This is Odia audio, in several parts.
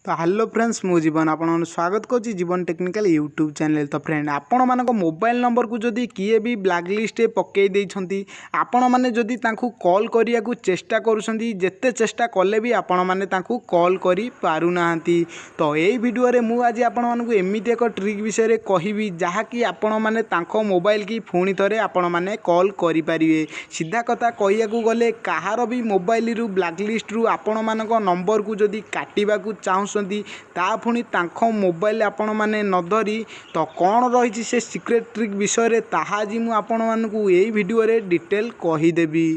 ତ ହ୍ୟାଲୋ ଫ୍ରେଣ୍ଡସ୍, ମୁଁ ଜୀବନ ଆପଣମାନଙ୍କୁ ସ୍ୱାଗତ କରୁଛି ଜୀବନ ଟେକ୍ନିକାଲ ୟୁଟ୍ୟୁବ୍ ଚ୍ୟାନେଲ୍। ତ ଫ୍ରେଣ୍ଡ, ଆପଣମାନଙ୍କ ମୋବାଇଲ୍ ନମ୍ବରକୁ ଯଦି କିଏ ବି ବ୍ଲାକ୍ ଲିଷ୍ଟରେ ପକାଇ ଦେଇଛନ୍ତି, ଆପଣମାନେ ଯଦି ତାଙ୍କୁ କଲ୍ କରିବାକୁ ଚେଷ୍ଟା କରୁଛନ୍ତି, ଯେତେ ଚେଷ୍ଟା କଲେ ବି ଆପଣମାନେ ତାଙ୍କୁ କଲ୍ କରିପାରୁନାହାନ୍ତି, ତ ଏଇ ଭିଡ଼ିଓରେ ମୁଁ ଆଜି ଆପଣମାନଙ୍କୁ ଏମିତି ଏକ ଟ୍ରିକ୍ ବିଷୟରେ କହିବି, ଯାହାକି ଆପଣମାନେ ତାଙ୍କ ମୋବାଇଲକି ପୁଣି ଥରେ ଆପଣମାନେ କଲ୍ କରିପାରିବେ। ସିଧା କଥା କହିବାକୁ ଗଲେ, କାହାର ବି ମୋବାଇଲରୁ ବ୍ଲାକ୍ ଲିଷ୍ଟରୁ ଆପଣମାନଙ୍କ ନମ୍ବରକୁ ଯଦି କାଟିବାକୁ ଚାହୁଁଛନ୍ତି, ତା ପୁଣି ତାଙ୍କ ମୋବାଇଲ ଆପଣମାନେ ନ ଧରି, ତ କ'ଣ ରହିଛି ସେ ସିକ୍ରେଟ୍ ଟ୍ରିକ୍ ବିଷୟରେ, ତାହା ଆଜି ମୁଁ ଆପଣମାନଙ୍କୁ ଏଇ ଭିଡ଼ିଓରେ ଡିଟେଲ୍ କହିଦେବି।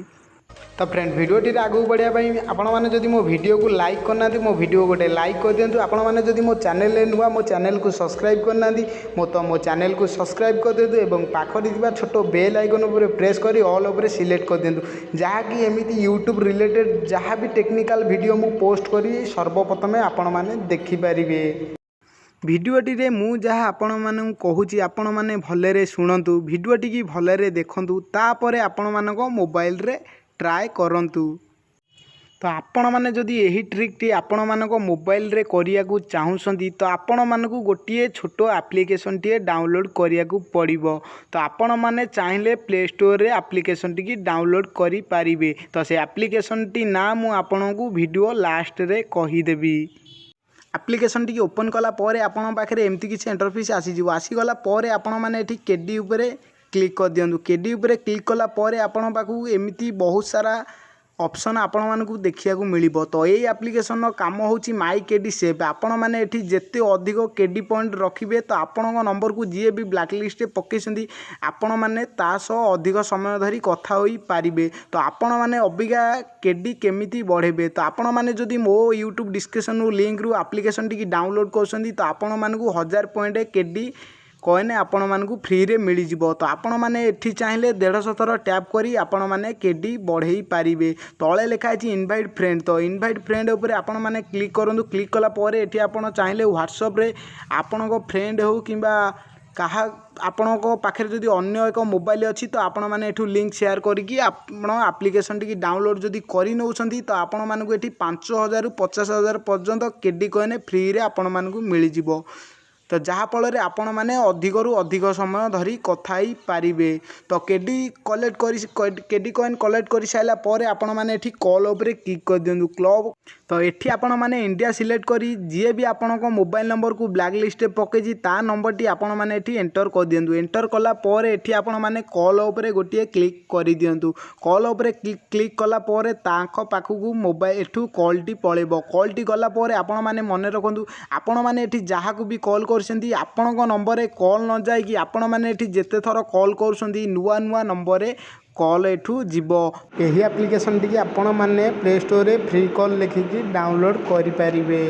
ତ ଫ୍ରେଣ୍ଡ, ଭିଡ଼ିଓଟିରେ ଆଗକୁ ବଢ଼ିବା ପାଇଁ ଆପଣମାନେ ଯଦି ମୋ ଭିଡ଼ିଓକୁ ଲାଇକ୍ କରିନାହାନ୍ତି, ମୋ ଭିଡ଼ିଓ ଗୋଟେ ଲାଇକ୍ କରିଦିଅନ୍ତୁ। ଆପଣମାନେ ଯଦି ମୋ ଚ୍ୟାନେଲରେ ନୂଆ, ମୋ ଚ୍ୟାନେଲକୁ ସବସ୍କ୍ରାଇବ୍ କରିନାହାନ୍ତି, ମୋ ଚ୍ୟାନେଲକୁ ସବସ୍କ୍ରାଇବ୍ କରିଦିଅନ୍ତୁ ଏବଂ ପାଖରେ ଥିବା ଛୋଟ ବେଲ୍ ଆଇକନ୍ ଉପରେ ପ୍ରେସ୍ କରି ଅଲ୍ ଉପରେ ସିଲେକ୍ଟ କରିଦିଅନ୍ତୁ, ଯାହାକି ଏମିତି ୟୁଟ୍ୟୁବ୍ ରିଲେଟେଡ଼୍ ଯାହା ବି ଟେକ୍ନିକାଲ୍ ଭିଡ଼ିଓ ମୁଁ ପୋଷ୍ଟ କରିବି, ସର୍ବପ୍ରଥମେ ଆପଣମାନେ ଦେଖିପାରିବେ। ଭିଡ଼ିଓଟିରେ ମୁଁ ଯାହା ଆପଣମାନଙ୍କୁ କହୁଛି, ଆପଣମାନେ ଭଲରେ ଶୁଣନ୍ତୁ, ଭିଡ଼ିଓଟିକି ଭଲରେ ଦେଖନ୍ତୁ, ତାପରେ ଆପଣମାନଙ୍କ ମୋବାଇଲରେ ଟ୍ରାଏ କରନ୍ତୁ। ତ ଆପଣମାନେ ଯଦି ଏହି ଟ୍ରିକ୍ଟି ଆପଣମାନଙ୍କ ମୋବାଇଲରେ କରିବାକୁ ଚାହୁଁଛନ୍ତି, ତ ଆପଣମାନଙ୍କୁ ଗୋଟିଏ ଛୋଟ ଆପ୍ଲିକେସନ୍ଟିଏ ଡାଉନଲୋଡ଼୍ କରିବାକୁ ପଡ଼ିବ। ତ ଆପଣମାନେ ଚାହିଁଲେ ପ୍ଲେ ଷ୍ଟୋରରେ ଆପ୍ଲିକେସନ୍ଟିକି ଡାଉନଲୋଡ଼୍ କରିପାରିବେ। ତ ସେ ଆପ୍ଲିକେସନ୍ଟି ନାଁ ମୁଁ ଆପଣଙ୍କୁ ଭିଡ଼ିଓ ଲାଷ୍ଟରେ କହିଦେବି। ଆପ୍ଲିକେସନ୍ଟିକି ଓପନ୍ କଲା ପରେ ଆପଣଙ୍କ ପାଖରେ ଏମିତି କିଛି ଇଣ୍ଟରଫେସ୍ ଆସିଯିବ। ଆସିଗଲା ପରେ ଆପଣମାନେ ଏଠି କେଡି ଉପରେ କ୍ଲିକ୍ କରିଦିଅନ୍ତୁ। କେଡି ଉପରେ କ୍ଲିକ୍ କଲା ପରେ ଆପଣଙ୍କ ପାଖକୁ ଏମିତି ବହୁତ ସାରା ଅପସନ୍ ଆପଣମାନଙ୍କୁ ଦେଖିବାକୁ ମିଳିବ। ତ ଏଇ ଆପ୍ଲିକେସନ୍ର କାମ ହେଉଛି ମାଇ କେଡି ସେଭ୍। ଆପଣମାନେ ଏଠି ଯେତେ ଅଧିକ କେଡି ପଏଣ୍ଟ ରଖିବେ, ତ ଆପଣଙ୍କ ନମ୍ବରକୁ ଯିଏ ବି ବ୍ଲାକ୍ ଲିଷ୍ଟରେ ପକାଇଛନ୍ତି, ଆପଣମାନେ ତା ସହ ଅଧିକ ସମୟ ଧରି କଥା ହୋଇପାରିବେ। ତ ଆପଣମାନେ ଅବିକା କେଡି କେମିତି ବଢ଼େଇବେ? ତ ଆପଣମାନେ ଯଦି ମୋ ୟୁଟ୍ୟୁବ୍ ଡିସ୍କ୍ରିପସନ୍ରୁ ଲିଙ୍କରୁ ଆପ୍ଲିକେସନ୍ଟିକି ଡାଉନଲୋଡ଼୍ କରୁଛନ୍ତି, ତ ଆପଣମାନଙ୍କୁ 1000 ପଏଣ୍ଟ କେଡି କଏନ୍ ଆପଣମାନଙ୍କୁ ଫ୍ରିରେ ମିଳିଯିବ। ତ ଆପଣମାନେ ଏଠି ଚାହିଁଲେ 150 ଥର ଟ୍ୟାପ୍ କରି ଆପଣମାନେ କେଡି ବଢ଼େଇ ପାରିବେ। ତଳେ ଲେଖା ହେଇଛି ଇନଭାଇଟ୍ ଫ୍ରେଣ୍ଡ। ତ ଇନଭାଇଟ୍ ଫ୍ରେଣ୍ଡ ଉପରେ ଆପଣମାନେ କ୍ଲିକ୍ କରନ୍ତୁ। କ୍ଲିକ୍ କଲା ପରେ ଏଠି ଆପଣ ଚାହିଁଲେ ହ୍ୱାଟ୍ସଆପ୍ରେ ଆପଣଙ୍କ ଫ୍ରେଣ୍ଡ ହେଉ କିମ୍ବା କାହା ଆପଣଙ୍କ ପାଖରେ ଯଦି ଅନ୍ୟ ଏକ ମୋବାଇଲ ଅଛି, ତ ଆପଣମାନେ ଏଠୁ ଲିଙ୍କ୍ ସେୟାର କରିକି ଆପଣ ଆପ୍ଲିକେସନ୍ଟିକି ଡାଉନଲୋଡ଼୍ ଯଦି କରି ନେଉଛନ୍ତି, ତ ଆପଣମାନଙ୍କୁ ଏଠି 5000ରୁ 50,000 ପର୍ଯ୍ୟନ୍ତ କେଡି କଏନ୍ ଫ୍ରିରେ ଆପଣମାନଙ୍କୁ ମିଳିଯିବ। ତ ଯାହାଫଳରେ ଆପଣମାନେ ଅଧିକରୁ ଅଧିକ ସମୟ ଧରି କଥା ହେଇପାରିବେ। ତ କେଡି କଏନ୍ କଲେକ୍ଟ କରିସାରିଲା ପରେ ଆପଣମାନେ ଏଠି କଲ୍ ଉପରେ କ୍ଲିକ୍ କରିଦିଅନ୍ତୁ। କ୍ଲବ୍ ତ ଏଠି ଆପଣମାନେ ଇଣ୍ଡିଆ ସିଲେକ୍ଟ କରି ଯିଏ ବି ଆପଣଙ୍କ ମୋବାଇଲ ନମ୍ବରକୁ ବ୍ଲାକ୍ ଲିଷ୍ଟରେ ପକାଇଛି, ତା ନମ୍ବରଟି ଆପଣମାନେ ଏଠି ଏଣ୍ଟର କରିଦିଅନ୍ତୁ। ଏଣ୍ଟର କଲା ପରେ ଏଠି ଆପଣମାନେ କଲ୍ ଉପରେ ଗୋଟିଏ କ୍ଲିକ୍ କରିଦିଅନ୍ତୁ। କଲ୍ ଉପରେ କ୍ଲିକ୍ କଲା ପରେ ତାଙ୍କ ପାଖକୁ ମୋବାଇଲ ଏଠୁ କଲ୍ଟି ପଳେଇବ। କଲ୍ଟି ଗଲା ପରେ ଆପଣମାନେ ମନେ ରଖନ୍ତୁ, ଆପଣମାନେ ଏଠି ଯାହାକୁ ବି କଲ୍ କରୁଛନ୍ତି, ଆପଣଙ୍କ ନମ୍ବରରେ କଲ୍ ନ ଯାଇକି ଆପଣମାନେ ଏଠି ଯେତେ ଥର କଲ୍ କରୁଛନ୍ତି, ନୂଆ ନୂଆ ନମ୍ବରରେ କଲ୍ ଏଠୁ ଯିବ। ଏହି ଆପ୍ଲିକେସନ୍ଟିକି ଆପଣମାନେ ପ୍ଲେ ଷ୍ଟୋରରେ ଫ୍ରି କଲ୍ ଲେଖିକି ଡାଉନଲୋଡ଼୍ କରିପାରିବେ।